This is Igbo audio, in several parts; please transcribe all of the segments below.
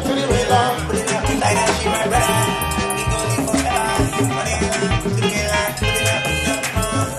To the mainland, like that she my brother. We gon' live forever. On the island, to the mainland, to the mainland.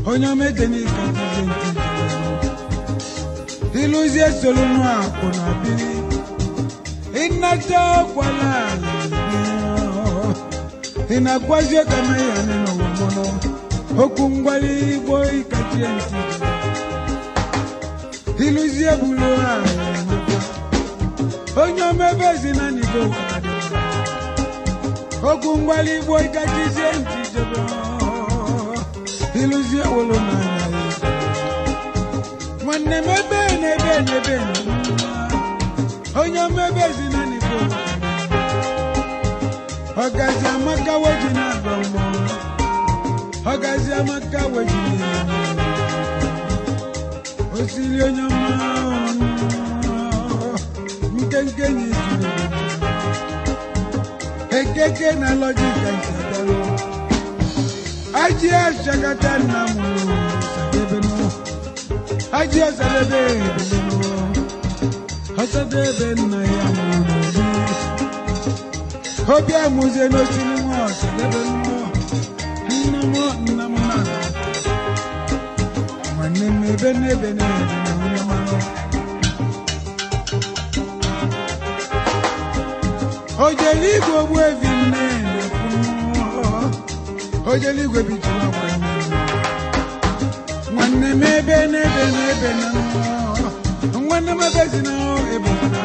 Onye meje n'ike iluzie solunu akụ na biri ịnata kwala ị na-akwazie ka ya n'ụwa mụnụ okwu ngwali igbo ikachie ntị iluzie bulu onye omebe zinanigo okwu ngwali igbo ikachizie ntị jebe iluzie wolo n'anya nwanne m ebe n'ebe n'ebe onye omebe zinanigo ọgazi amaka weji na-agba mmọnwụ ọgazi amaka weji na-eme osiri onye ọma nkenke na ekeke na lọjika nsadalo aji asakata nna m sadebenu aji ọsadebe ebelenu ọsadebe nna ya mụrụ obi amuzie n'osiri nwa ọsadebe nwa nna m nna m na nwanne m ebe n'ebe n'ebe na onye mmanụ ojeligwe ogbu evi nne ojeligwe bijiri ọgwa nwanne m ebe n'ebe n'ebe na nwanne m ebe si na ebe na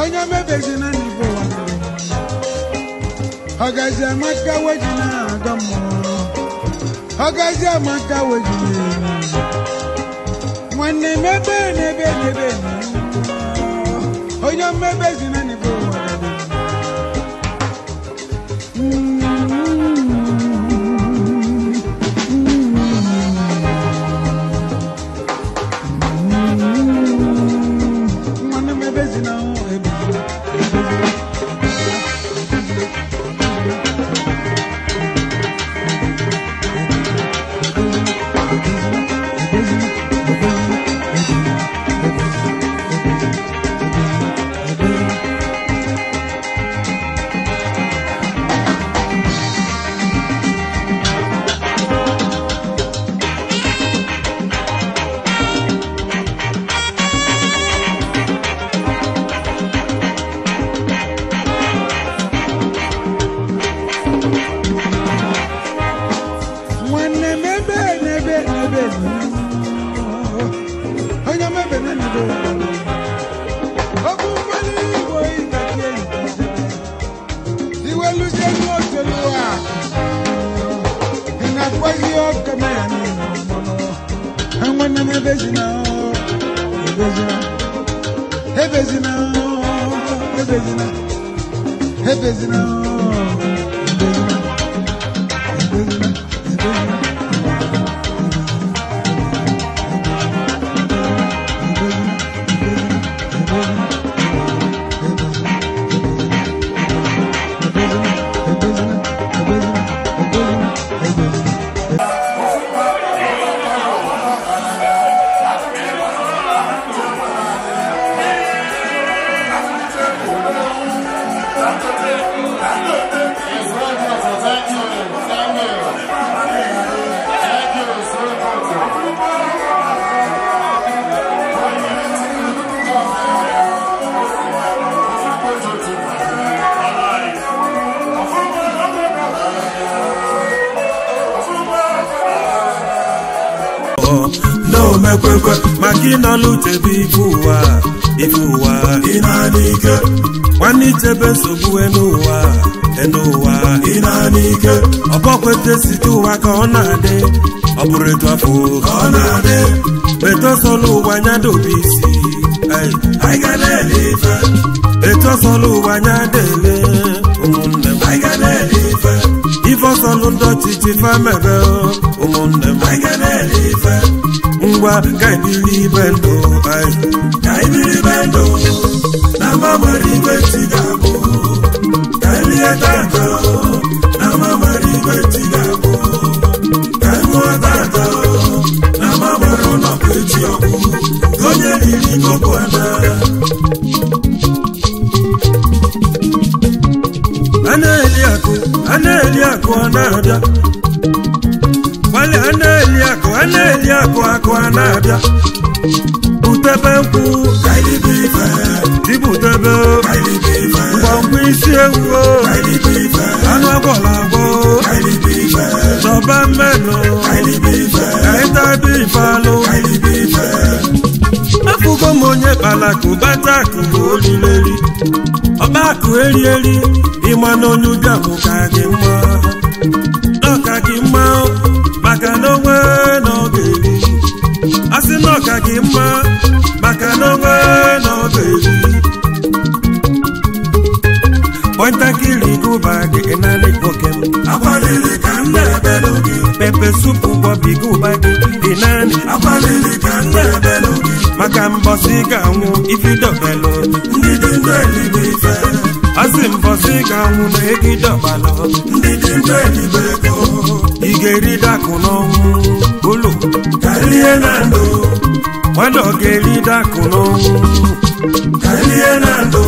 onye mebezi na n'igbo ọgazi amaka weji na-aga mmụọ ọgazi amaka weji na nwanne m ebe n'ebe n'ebe onye mmebezi na n'igbo Onye mebe na ndo. Okwu mgbali igbo ịgaji ejidebe. Iweluzie n'otelu a. Ị na-akwaghị ọka ma ya n'ụlọ. Nwanne m ebezina, ebezina, ebezina, ebezina, ebezina, ebezina, ebezina, ebezina. No mekwekwe maka ịnọlụ chebe ife ụwa ife ụwa ịnaanị ike nwanne ichebe nsogbu enụwa enụwa ịnaanị ike ọbọkwete site ụwa ka ọ na-adị ọ bụrụ etu afọ ka ọ na-adị etosọlụ ụwa nya dobe isi anyị ga na-ele ife etosọlụ ụwa nya dele ụmụnne m anyị ga na-ele ife ife ọsọlụ ndị ọchịchị famebe ụmụnne m anyị ga na-ele ife ngwa ka ebili ibe ndụ anyị ka ebili ibe ndụ na mgbanwere igwe chi ga-abụ ka elie tata na mgbanwere igwe chi ga-abụ ka ṅụọ tata na mgbanwere ụlọ echi ọgwụ nke onye riri koko ana a na-eli akụ ọ na-abịa a na-eli akụ akụ a na-abịa butebe nkwụ ibutebe ngwongwo isi ewu anụ agwọla agwọ chọba mmenụ kaịtabi ifealụ afụgo m onye kpalakụ bata akụ bụ olileli ọba akụ erieri ịma na onye ụbịam ka gị mma ọka gị mma maka na onwe na ọ ga-eri asị na ọka gị mma maka na onwe na ọ ga-eri pọntakịrị gụba gị naanị nwoke m akwalili ka m na-ebelu gị pepe supu bọbi gụba gị dị naanị akwalili ka m na-ebelu gị maka mbọsị ga-anwụ ifidobelu ndị dị ndụ elibe ife asị mbọsị ga-anwụ na egidọbalụ ndị dị ndụ elibe ego ị ga-eri dakụ n'ọnwụ ụlọ kalie na ndụ nwadọ ga-eri dakụ n'ọnwụ kalie na ndụ.